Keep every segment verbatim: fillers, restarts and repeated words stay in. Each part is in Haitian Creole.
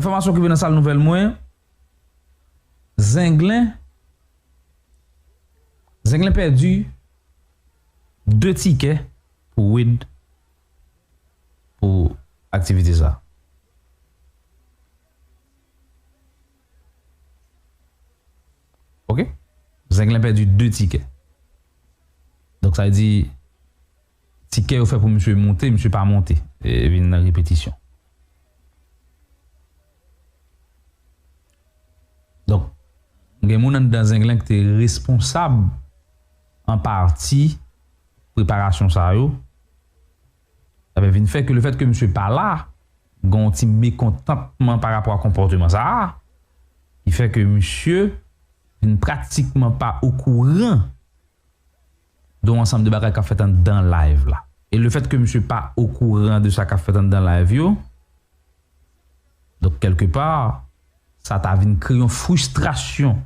Enfòmasyon ki vin nan sal nouvèl mwen, Zenglen, Zenglen pèdi de tikè pou Wid pou aktivite sa. Ok? Zenglen pèdi de tikè. Donk sa vle di, tikè yo fè pou misye monte, misye pa monte. E vin nan repetisyon. Donk, gen moun anndan Zenglen ki te responsab an pati preparasyon sa yo. Sa vin fè ke lefèt ke misye pa la, gen yon ti mekontantman pa rapò a konpòteman sa a, ki fè ke misye vin pratikman pa okouran de yon ansanm de bagay k ap fèt anndan live la. E lefèt ke misye pa okouran de sa k ap fèt anndan live yo, donk, kèlkepa, sa ta vin kreye yon fristrasyon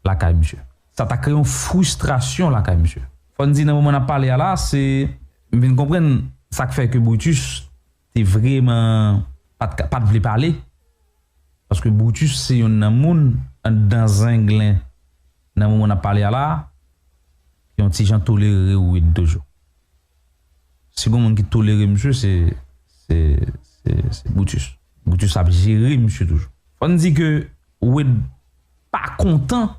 lakay misye. Sa ta kreye yon fristrasyon lakay misye. Fò n di nan moman n ap pale a la, se, m vin konprann sa k fè ke Brutus te vrèman pa t ka, pa t vle pale. Paske Brutus se youn nan moun anndan Zenglen nan moman n ap pale a la, ki yon ti jan tolere Wid toujou. Si gon moun ki tolere misye, se, se, se, se Brutus. Brutus ap jere misye toujou. Fò n di ke Wid pa kontan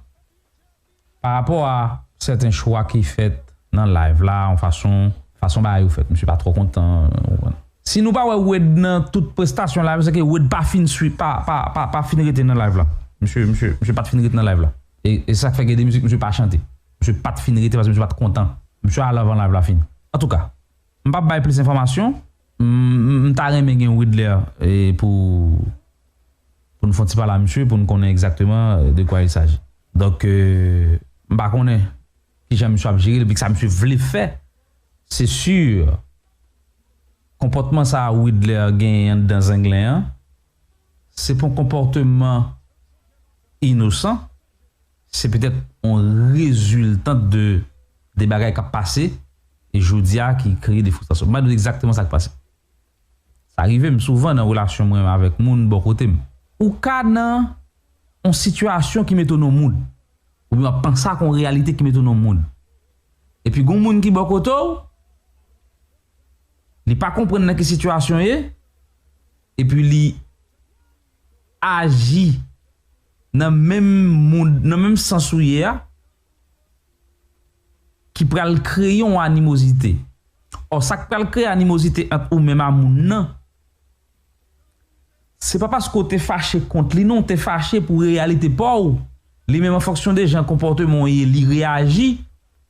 pa rapò a sèten chwa ki fèt nan live la, yon fason, fason bagay yo fèt. Misye pa twò kontan, ou konprann. Si nou pa wè Wid nan tout prestasyon live, se ke Wid pa fin swi, pa, pa, pa, pa fin rete nan live la. Misye, misye, misye pa t fin rete nan live la. E, e sa k fè gen de mizik misye pa chante. Misye pa t fin rete paske misye pa t kontan. Misye al anvan live la fini. Antouka, m p ap bay plis enfòmasyon. M, m, m ta renmen gen Widler, e, pou, pou n fè yon ti pale a misye, pou n konnen egzakteman, e, de quoi il s'agit. Donk, e, m pa konnen kijan misye ap jere l, epi sa misye vle fè. Se si, konpòtman sa a Widler genyen anndan Zenglen an, se pa yon konpòteman inosan, se petèt yon reziltan de, de bagay k ap pase, e jodi a ki kreye de fristrasyon. M pa di w egzakteman sa k pase. Sa rive m souvan nan relasyon mwen avèk moun bò kote m. Ou ka nan yon sitiyasyon ki mete w nan yon mood, oubyen w ap panse ak yon reyalite ki mete w nan yon mood. Epi gon moun ki bò kote w, li pa konprann nan ki sitiyasyon ye, epi li aji nan menm moun, nan menm sans ou ye a, ki pral kreye yon animozite. Ò, sa k pral kreye animozite ant ou menm a moun nan, se pa paske w te fache kont li, non, w te fache pou reyalite pa w. Li menm, an fonksyon de jan konpòteman w ye, li reyaji,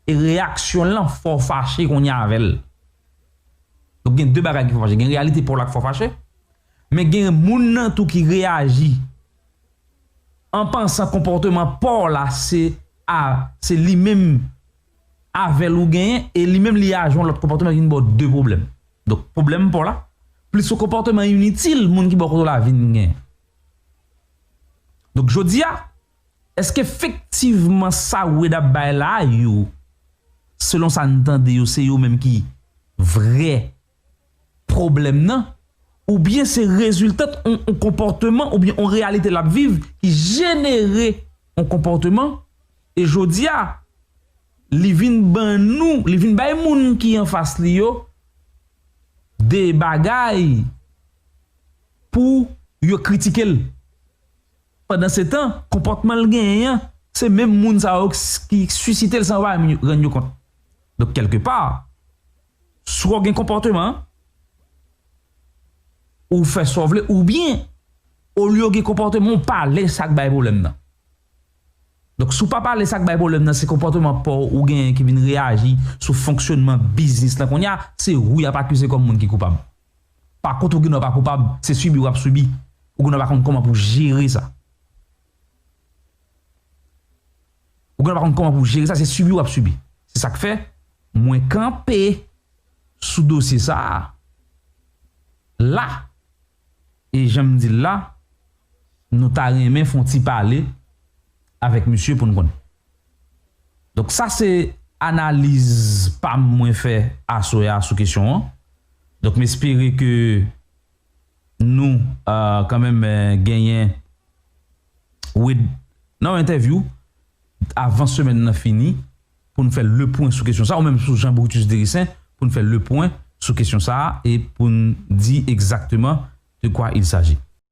e reyaksyon l lan fè w fache kounye a avè l. Donk, gen de bagay ki fè w fache. Gen reyalite pa w la k fè w fache, men gen moun nan tou ki reyaji an pansan konpòteman pa w la se a, se li menm avè l ou genyen, e li menm li aji yon lòt konpòteman ki vin ba w de pwoblèm. Donk, pwoblèm pa w la, plis yon konpòteman initil moun ki bò kote w la vin genyen. Donk, jodi a, èske efektivman sa Wid ap bay la yo, selon sa n tande yo, se yo menm ki vrè pwoblèm nan, oubyen se reziltan yon, yon konpòteman oubyen yon reyalite l ap viv ki jenere yon konpòteman, e jodi a, li vin ban nou, li vin bay moun ki anfas li yo de bagay pou yo kritike l. Pandansetan, konpòtman l genyen an, se menm moun sa yo ki, ki sisite l san yo pa menm rann yo kont. Donk, kèlkepa, swa w gen konpòteman an, ou fè sa w vle, oubyen, olye w gen konpòteman, ou pale sa k bay pwoblèm nan. Donk, si w pa pale sa k bay pwoblèm nan, se konpòteman pa w ou genyen ki vin reyaji sou fonksyònman biznis lan kounye a, se ou y ap akize kòm moun ki koupab. Pa kont ou gendwa pa koupab, se sibi w ap sibi. Ou gendwa pa konn kòman pou w jere sa. Ou gendwa pa konn kòman pou w jere sa, se sibi w ap sibi. Se sa k fè, mwen kanpe sou dosye sa a. La, e jan m di l la, nou ta renmen fè yon ti pale avèk misye pou n konnen. Donk, sa se analiz pa m mwen fè aswè a sou kesyon an. Donk, m espere ke nou kanmenm genyen Wade nan yon entèvyou avan semèn nan fini pou n fè le pwen sou kesyon sa, ou menm sou Jean Brutus Dericin, pou n fè le pwen sou kesyon sa e pou n di egzakteman de quoi il s'agit.